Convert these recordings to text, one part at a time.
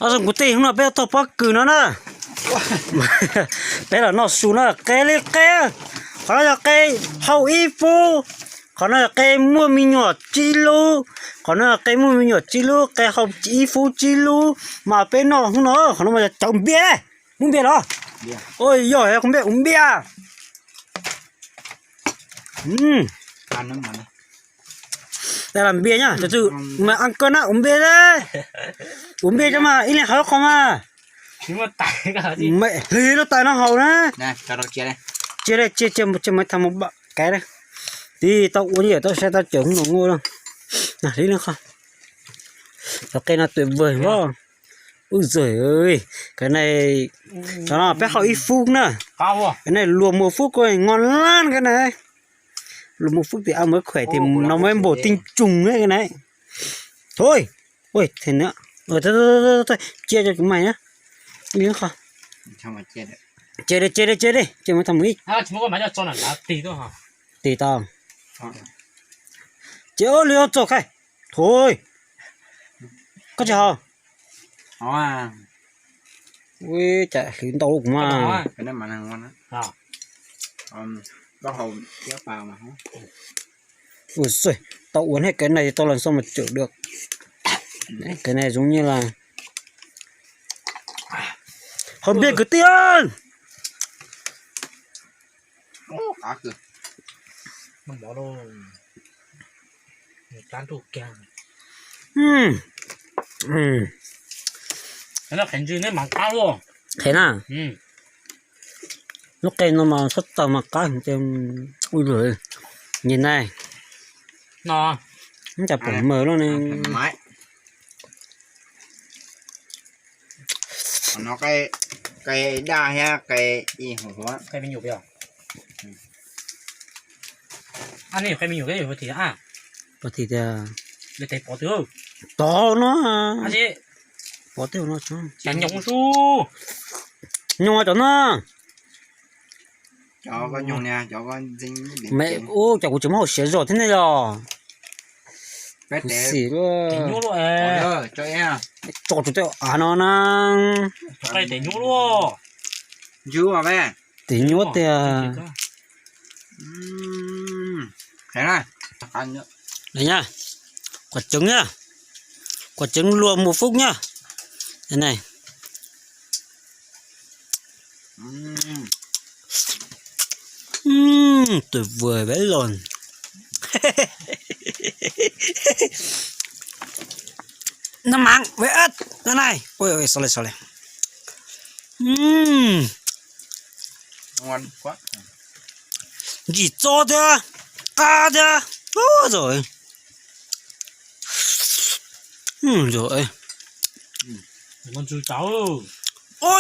Ob zoo kwv tij, hnub no peb tog pob kws no na. Peb los noj su no, qe li qe. Qhov no yog qe hau ib fub. Qhov no yog qe muaj me nyuam tsib lub. Qhov no yog qe muaj me nyuam tsib lub, qe hau ib fub tsib lub. Mas peb noj hnub no, qhov no mas yog cawv npiaj. Muab npiaj los? Ua yog, kuv npiaj, ua npiaj. Npiaj na, ua npiaj na, ua npiaj cov mas ib leeg hauv qhov mas. Hli lub tais no haus na. Cia, cia, cia, cia, cia, cia, cia, tau ua, tau saib tau cawm hnub no ua. Hli qho. Cov qe no tuyệt vời. Ub, zoj, cái này, cov no peb hau ib fub na. Cái này luộc một phút coi ngon lắm cái này. Luộc một phút thì ăn mới khỏe thì nó mới bổ tinh trùng đấy cái này. Thôi, ui, thế nữa. Chia cho chúng mày nhá. Chia đi, chia đi, chia đi, chia mày tao một ít. Tì tao. Ces ua li txog khai. Thôi. Koj tsis haus? Ui, cas hlwv ntau kuv mas. Ui, tau ua nej cái này tao làm sao mà chịu được. Cái này giống như là không biết cứ tiêu. Qhia na, lub qe no mas txhob txaus mas qab, ui, nyiam na. Ib cas pom mawg loj ne. Qe daj thiab qe ib hov. Pov thim tias, tov no, pov tej no, nyoos cov no. Cov, ub, cov kuv tseem muab hauv siav zog thiab ne yog. Kuv xim luaj. Tso rau tej av no na. Tes nyuaj tiag. Này nha, quả trứng nhá, quả trứng luộc một phút nhá. Cái này. Tuyệt vời vãi lồn. Nước mắm với ớt, cái này. Ôi, ôi, sorry, sorry. Ui, txo thiab, qab thiab. Ui, rồi. Ui,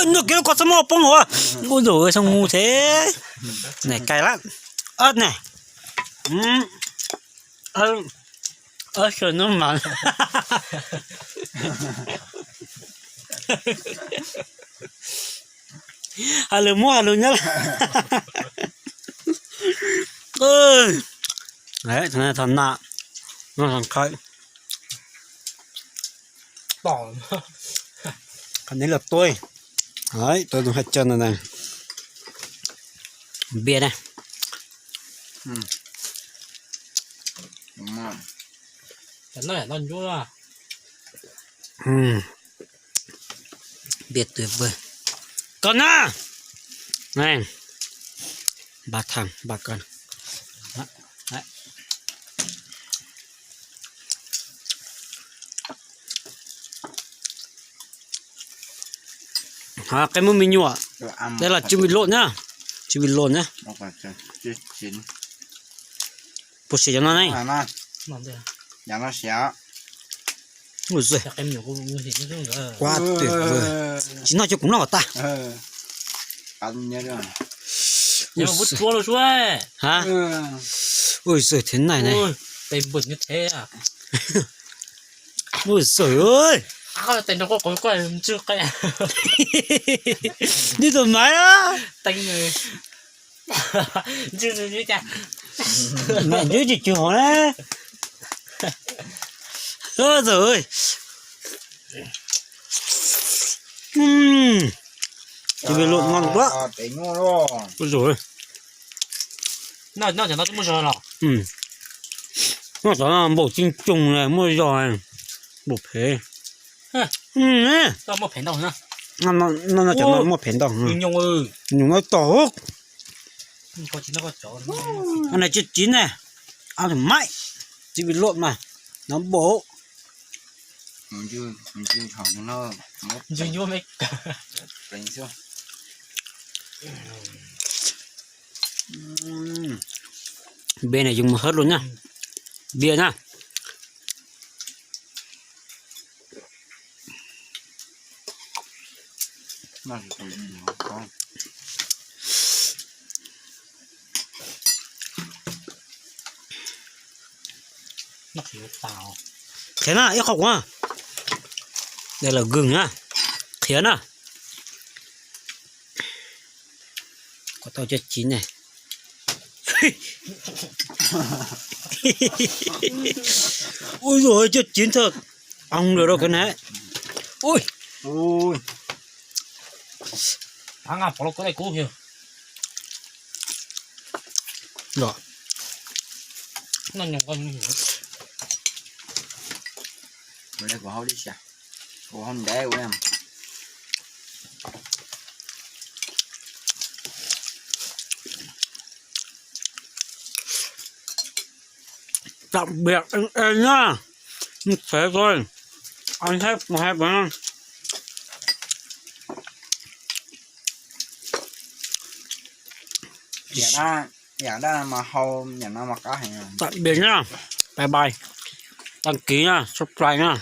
nws kev koj txhob muab poob hauv. Ui, rồi, sao ngu thế. Này, cay lắm. Ớt này. Ớt sườn nước mắm. Hais lus Muab hais lus Nyab. Thov na, no thov khawm. Qhov neb los tuaj, tuaj zoo haj coj no na. Npiaj na. Npiaj tuyệt vời. Koj na. Ba thang ba koj. Qe muaj me nyuam. Đây là chưa bị lộn nhá. Chưa bị lộn nhá. Puas siav cov no ne? Ui giời. Quá tuyệt vời. Tsis noj cov kuv noj tag. Hả? Ui giời, thế này này. Ui giời ơi. Đi thoải mái á. Mẹ, ntsws tsis tsw hov na. Ôi giời ơi. Ub, tsis phev luaj, noj npaum. Ua, noj cov no twb muaj zog los. Noj cov no npaum coob coob, muaj zog, npaum phev. Muaj phev ntau. Noj cov no muaj phev ntau. Nyuj no tom. Tsiv tsiv ne, a maim, tsis phev luaj mas, noj npaum. Npe ne yus mus hawb lug na, Vias na. Qhiav na ib qho kuv, de lawm gws na, qhiav na. Kom tau cov tsiv ne. Ui, cov tsiv ntawd, ong lawm rau kawg na. Ui, Tạm biệt anh em nhá. Thế thôi. Anh hết một hai món. Tạm biệt nhá. Bye bye. Đăng ký nhá, subscribe nhá.